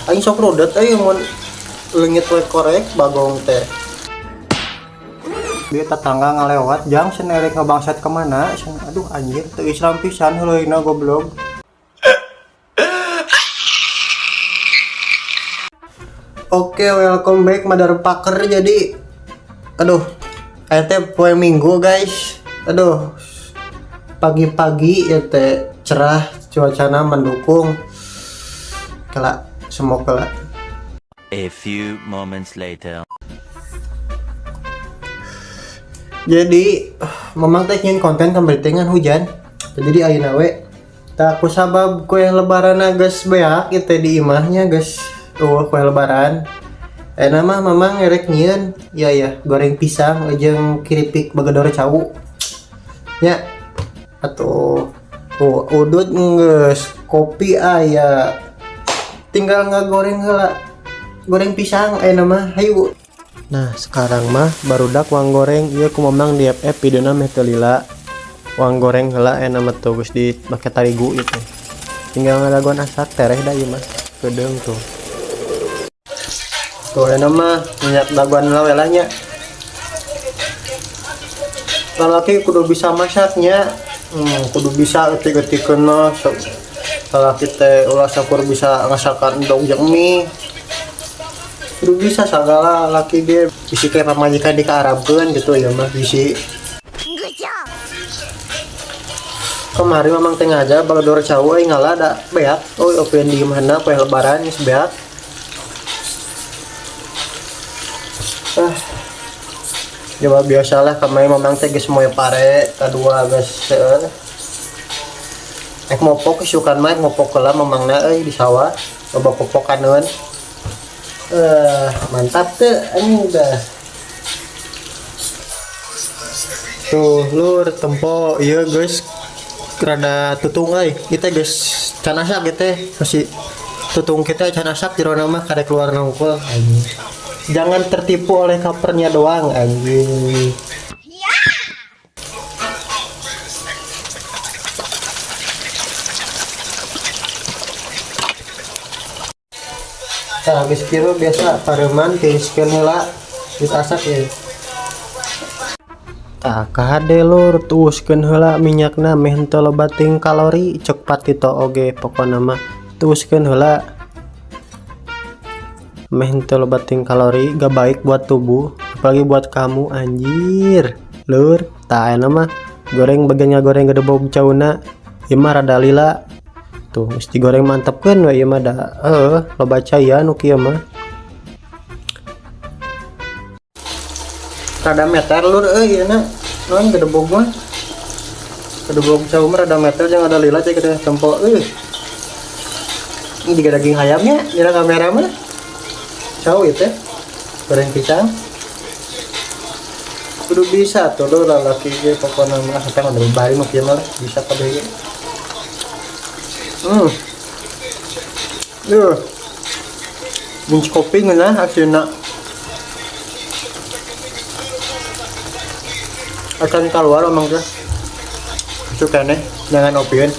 Aing sok rudet euy mun leungit we korek bagong teh. Dia tetangga ngalewat jang senerek ngebangsat kemana cenah. Aduh anjir teu Islam pisan heuleuna goblok. Oke, welcome back motherfucker. Jadi aduh, aya teh poe Minggu guys. Aduh, pagi-pagi ya teh cerah, cuacana mendukung. Kela semoga lah. A few moments later. Jadi memang teh ingin konten kembali dengan hujan. Jadi ayeuna we tak ku sabab kue lebaran geus beak ieu di imahnya geus eueuh kue lebaran. Ayeuna mah mamang erek nyieun ya ya goreng pisang jeung keripik bagedor cau. Nya atuh tuh udut geus kopi aya tinggal ngagoreng heula goreng pisang ayeuna mah hayu. Nah sekarang mah barudak wang goreng ieu ku mamang di FF videona meh teu lila. Wang goreng heula ayeuna mah tuh geus dipake tarigu ieu teh. Tinggal ngadagoan asak tereh da ieu mah kedeung tuh. Tuh ayeuna mah minyak dagoan heula we lah nya. Lalaki kudu bisa masaknya. Kudu bisa eutik-eutikeun mah sok. Lalaki teh ulah sakur bisa ngasakan endog jeung mie. Kudu bisa sagala laki ge bisi kayak pamajikan dikaarabkeun gitu ya mah bisi. Kemarin mamang teh ngajar bagedor cau euy ngala da beak. Euy opieun di mana poe lebaran geus beak. Ya biasalah kemarin mamang teh geus moe pare kadua geus seueur. Ek mopok isukan mah ek mopok heula mamangna euy di sawah loba popokaneun. Mantap tuh anjing dah. Tuh lur tempo ieu geus rada tutung euy. Kita geus can asak ieu teh masih tutung kita can asak jerona mah kadek keluar nongkol anjing. Jangan tertipu oleh covernya doang anjing. Nah, habis kira biasa pareman tiriskeun heula geus asak ya. Tah kahade lur tuuskeun heula minyakna meh henteu loba teuing kalori cek patito oge pokona mah tuuskeun heula meh henteu loba teuing kalori gak baik buat tubuh apalagi buat kamu anjir lur. Tah ayeuna mah goreng bagian ngagoreng gedebog cauna ieu mah rada lila. Tuh geus digoreng mantepkeun we ieu mah da heueuh loba caian nu kieu mah. Rada meter lur euy ieu na naon gedebog mah. Gedebog cau mah rada meter jeung rada lila cek teh tempo euy. Ini juga daging ayamnya dina kamera mah. Cau ieu teh goreng pisang. Kudu bisa tuh lur lalaki ge pokona mah satang udah bari mah kieu mah bisa kabeh ge. Duh. Bunci kopi ngeunah aslina. Acan keluar emang teh. Itu keneh jangan opieun.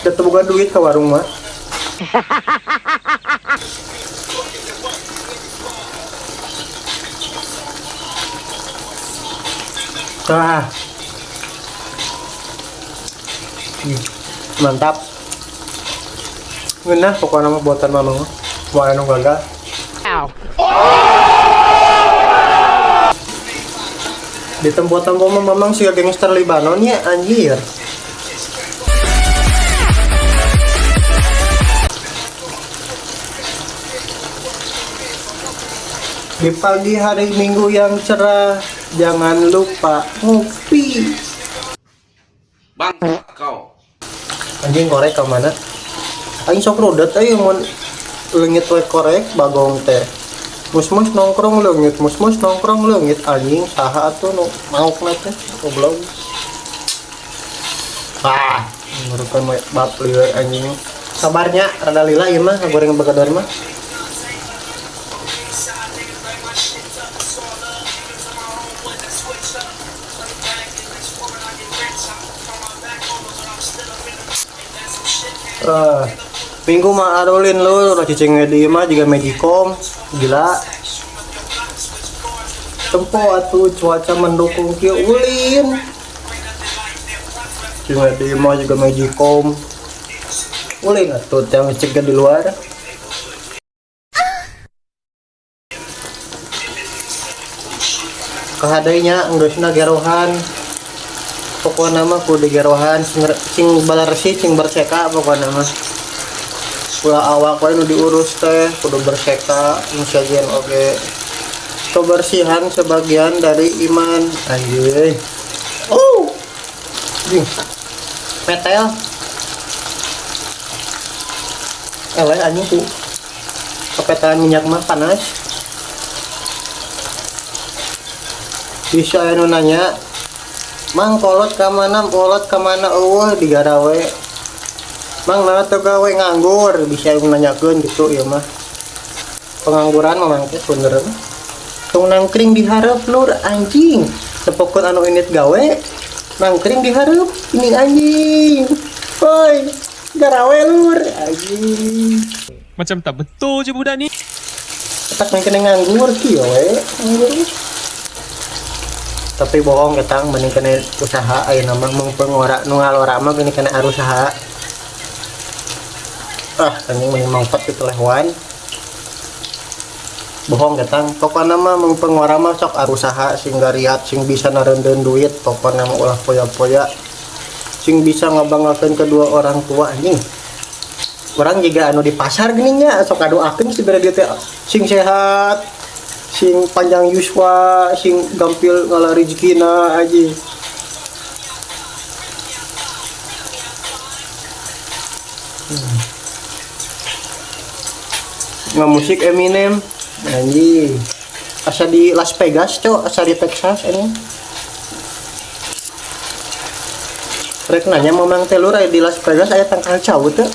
Tetep boga duit ke warung mah. Ah. Mantap. Ngeunah pokokna mah buatan mamang mah. Moal anu gagal. Di tempo-tempo mah mamang siga gangster Libanon nya anjir. Di pagi hari Minggu yang cerah, jangan lupa ngopi. Bang kau. Anjing korek ke mana? Aing sok rudet euy mun leungit we korek bagong teh. Mus-mus nongkrong leungit, mus-mus nongkrong leungit anjing saha atuh nu maokna teh goblok. Ah, ngurukan we bab lieur anjing. Sabarnya rada lila ieu mah ngagoreng bagador mah. Minggu mah arulin lur, ulah cicing we di imah jiga magicom, gila. Tempo atuh cuaca mendukung kieu ulin. Cicing we di imah jiga magicom. Ulin atuh teh cegah di luar. Kahadainya enggeusna gerohan. Pokona mah kudu gerohan sing balaresi sing berseka pokona mah. Ulah awak wae nu diurus teh kudu berseka nu sejen oge. Kebersihan sebagian dari iman anjing. Oh. Anjing. Metel. Eleh anjing ku. Kepetaan minyak mah panas. Bisa anu nanya, Mang kolot ka mana, kolot ka mana eueuh digarawe. Mang mana teu gawe nganggur, bisa anu nanyakeun gitu ieu mah. Pengangguran mamang teh bener. Tong nangkring dihareup lur anjing. Tepokeun anu init gawe, nangkring dihareup ini anjing. Woi, garawe lur anjing. Macam tak betul je budak ni. Otak main kena nganggur kieu we, nganggur. Tapi bohong ketang mending kena usaha ayeuna mah mung pengora nu ngalora mah geuning kena arusaha. Ah, anjing mending mangpat kitu lewan. Bohong ketang, pokona mah mung pengora mah sok arusaha sing gariat sing bisa nareundeun duit, pokona mah ulah poya-poya. Sing bisa ngabanggakeun kedua orang tua anjing. Orang juga anu di pasar geuning nya sok ngadoakeun si bere dieu teh sing sehat, sing panjang yuswa, sing gampil ngala rezekina aja. Ngamusik Eminem anjing. Asa di Las Vegas, cok, asa di Texas ini. Rek nanya mamang teh lur aya di Las Vegas aya tangkal cau teu?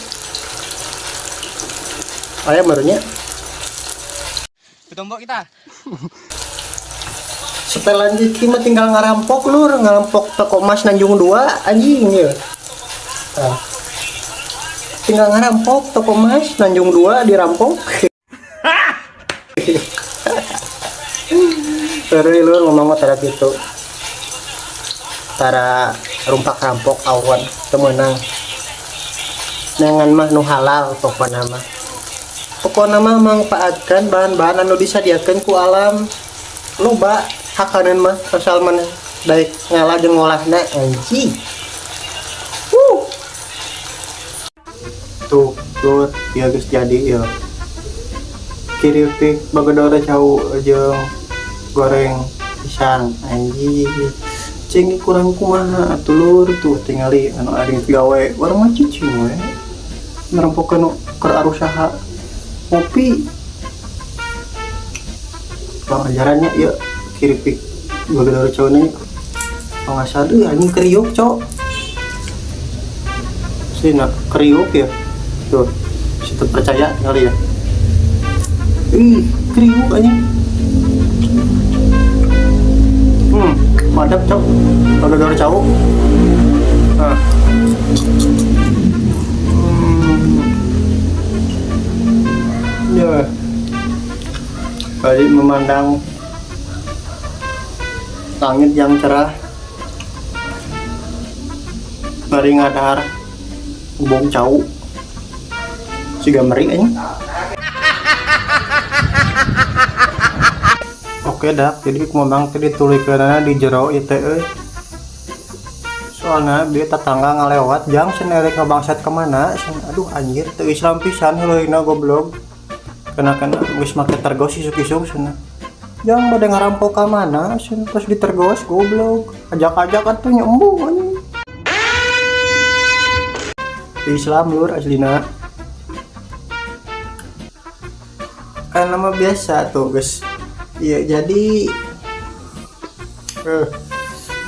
Aya barunya. Ditombok kita. Setelan Ciki mah tinggal ngarampok lur, ngarampok toko emas Nanjung 2 anjing ya. Nah. Tinggal ngarampok toko emas Nanjung 2 dirampok. Terus lur ngomong mah tara gitu. Tara rumpak rampok awan temenang. Nengan mah nu halal pokona mah. Pokona mah mangfaatkan bahan-bahan anu disadiakeun ku alam. Loba hakaneun mah asal maneh daek ngala jeung ngolahna anjing. Wuh. Tuh, lur, ieu geus jadi ieu. Kiripik bagedor cau jeung goreng pisang anjing. Cing kurang kumaha atuh lur tuh tingali anu ari gawe urang mah cicing we. Ngerempokeun nu keur arusaha ngopi. Bang ajarannya ya kiripik bagedor cau nya. Pengasah deui anjing kriuk cok. Sina kriuk ya. Tuh, situ percaya kali ya. Ih, kriuk anjing. Mantap cok. Bagedor cau. Nah. Ya. Balik memandang langit yang cerah. Bari ngadahar bong cau. Siga meri anjing. Oke dak, jadi kumambang teh ditulikeunana di jero ieu teh euy. Soalna dia tetangga ngalewat jang senerek ngabangsat kemana sen, aduh anjir teu Islam pisan heuleuna goblok. Kena-kena geus make tergos isuk-isuk cenah. Jang bade ngarampok ka mana cenah terus ditergos goblok. Ajak-ajak atuh nya embung anjing. Islam lur aslina. Kan nama biasa tuh guys. Iya jadi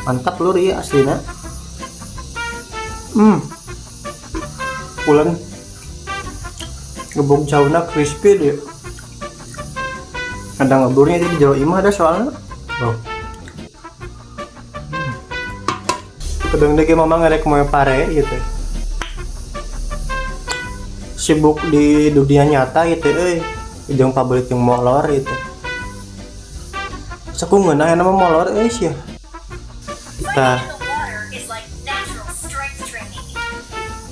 mantap lur iya aslina. Pulen gebog cauna crispy deh. Ada ngeburnya di jero imah ada soalnya. Oh. Kedeng dege mama ngerek moe pare gitu. Sibuk di dunia nyata gitu euy, jeung pabeulit jeung molor gitu. Saku ngeunah nama molor euy sia. Tah. Fighting in the water is like natural strength training.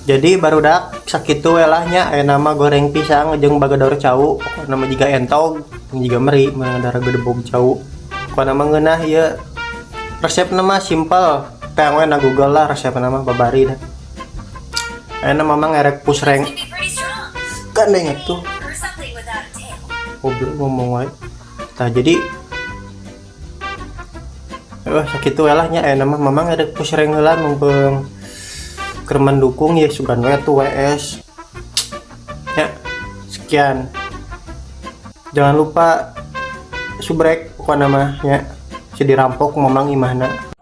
Jadi, barudak, sakitu we lah nya. Ayeuna mah goreng pisang jeung bagador cau, pokokna mah jiga entog jeung jiga meri meunang darah gedebog cau. Pokokna mah ngeunah ieu. Resepna mah simpel, teang we na Google lah resepna mah, babari dah. Ayeuna Mamang erek push rank. Can be pretty strong. Gandeng atuh. Or something without a tail. Goblok, ngomong wae. Tah, jadi sakitu we lah nya. Ayeuna mah Mamang erek push rank heula, mumpung keur mendukung ya, sugan we tuh WS ya. Sekian, jangan lupa subrek, pokokna mah nya si dirampok Mamang imahna.